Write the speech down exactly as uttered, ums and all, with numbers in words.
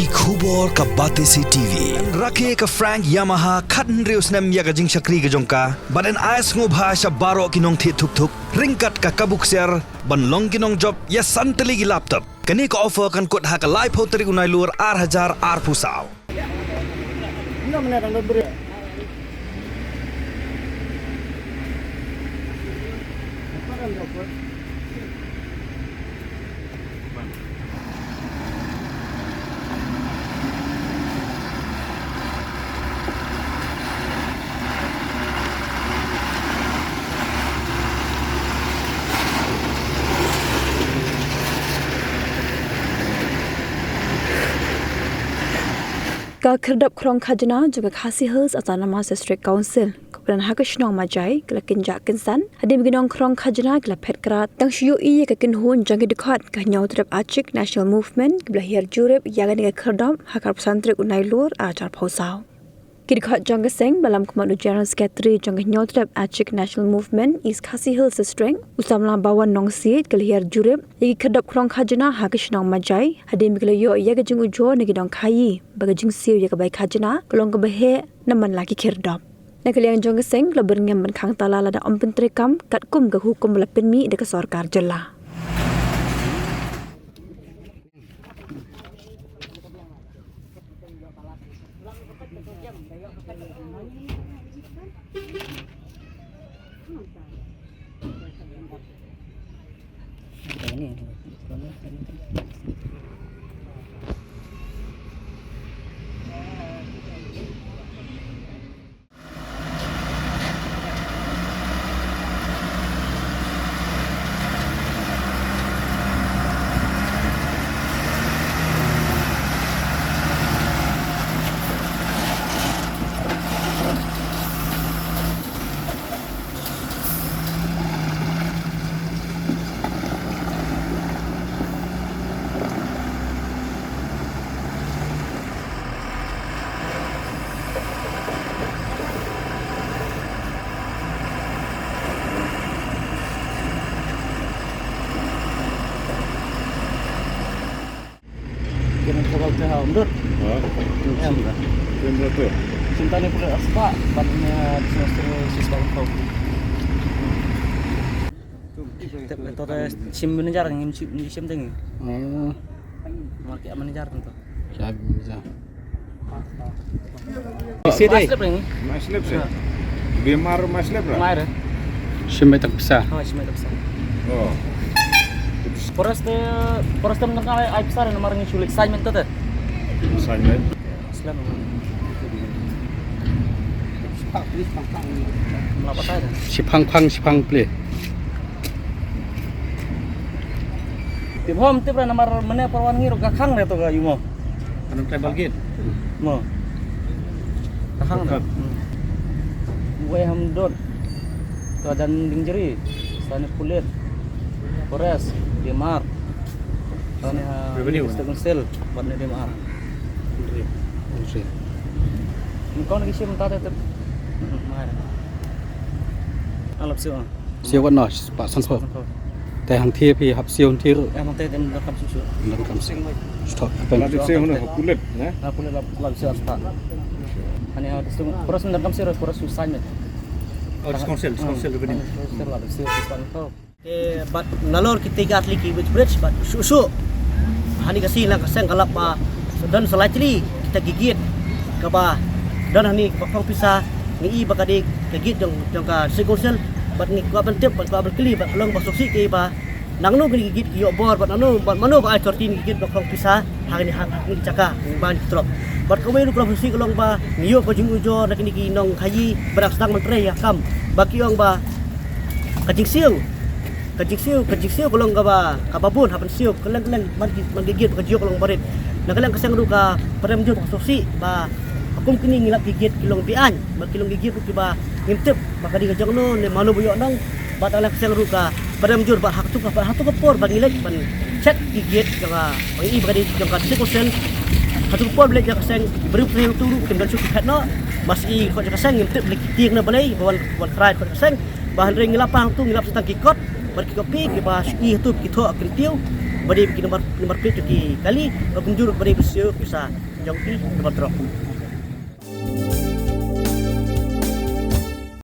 Ki khubor ka Batesi T V. Rakhe ka Frank Yamaha khathynriew snem ïa ka jingshakri ka jong ka. Bad yn ai sngewbha sha baroh ki nongthied thuk thuk ryngkat ka kabu ksiar ban long ki nongjop ïa san tylli ki laptop. Kane ka offer kan kut ha ka laiphew tarik u Nailur ar hajar arphew saw. Ka khyrdop khrong khajna jong ka Khasi Hills Autonomous District Council, ka pynlong ha ka shnong Majai, ka la kynjah kynsan hadien ba ki nongkhrong khajna ki la phet krad tang shu ïohi ïa ka kynhun jong ki dkhot ka Hynñiewtrep Achik National Movement, kiba la hiar jurip ïa kane ka khyrdop ha ka arphew san tarik u Nailur ar hajar arphew saw. Ki dkhot jong ka seng ba lam khmat u General Secretary jong ka Hynñiewtrep Achik National Movement East Khasi Hills District, u samla Bawan Nongsiej, ki la hiar jurip ïa ki khyrdop khrong khajna ha ka shnong Majai hadien ba ki la ïoh ïa ka jingujor na ki nongkhaii ba ka jingsiew ïa ka bai khajna ka long kaba heh na man la ki khyrdop. Na ka liang jong ka seng, ki la byrngem ban khang tala lada ym pyntreikam katkum ka hukum ba la pynmih da ka sorkar jylla. Kena travel te ha Umrut. Ha? Ya, Umrut. Umrut tu. Cinta ni pula aspa, bat ni, ah, di semester siswa kau. Tep to te sim manager ngim sim, ngim sim tengi. Oh. Market manager tentu. Siap manager. Isi deh. Maslep ni. Maslep sih. Bimar maslep lah. Mai re. Shimai tak pisa. Oh, shimai tak pisa. Oh. Poras te, poras te menang ai, ai pisa re nomor ngi sulik sign men te. Sign men. Maslep. Melapa tai dah. Shipang pang, shipang pli. Tip hom tip re namar mane parwan ngi ro ka khang re to ka yumo. Anam tribal gate. Mo. Ka khang re. Ka khang. Hmm. Wei ham dot. Ka dan dingjeri. Sani pulit. Forest. Demar. Sani ha Revenue. State Council. Bat ne Demar. Entry. Entry. Kong na ki shim ta te tip. Hmm, mai. Alap sio. Siew wat noh, spah sanphew. Sanphew. Te hangthie phi hap siew hangthie ruh. Eh, hangthie te ym donkam siew shuh. Ym donkam siew. Stop. Lada siew hangno ha pulit, ne? Ha pulit la, la siew spah. Ani ha district, poras ym donkam siew, poras shu sign met. Oh, district council, district council revenue. District council la siew spah. Te bad nalor kita ki atli ki weight bridge bad shuh shuh. Hani ka sien la ka seng ka lap ba don sa lai tylli kita ki gate kaba don hani kaba khong pisa. Ngi i ba ka dei ka gate jong, jong ka District Council bad ngi kwah ban tip bad kwah ban kylli bad ka long ba sngewsih kaei ba nangno kine ki gate ki ïoh bor bad nangno bad mano ba ai authority ïa kine ki gate ba khong pisa ha kine ha kine ki jaka ngi ban trok. Bad kawei ruh ka long sngewsih ka long ba ngi ïoh ka jingujor na kine ki nongkhaii ba dang sdang ban trei ïa ka kam ba ki ong ba ka jingsiew Ka jingsiew, ka jingsiew ka long kaba, kaba bun, hap ban siew, kylleng kylleng, man ki, man ki gate, ka jong ka long barit. Na ka liang ka seng ruh ka pyrem jur ba ka sngewsih, ba, kum kine ngi lap ki gate ki long beaiñ, ba ki long ki gate ruh kiba ngim tip, ba ka dei ka jong no, ne mano ba ïoh nong, bad na ka liang ka seng ruh ka pyrem jur ba ha katu ka, ha katu ka por ba ngi leit ban check ki gate jong ka, ba ngi i ba ka dei jong ka District Council, ha katu ka por ba leit jong ka seng, briew ki tu ruh kim don shuh ki phet noh, ba shu i khot jong ka seng ngim tip lei ki tieng na balei, ba wan, wan trai khot jong ka seng, Ba hynrei ngi lap hangtu ngi lap sa tang ki kot bad ki kopi kiba shu i hangtu ki thoh ki kyntiew. ba dei ki number number plate ki kali, ba kumjuh ba dei ba siew pisa jong ki number truck.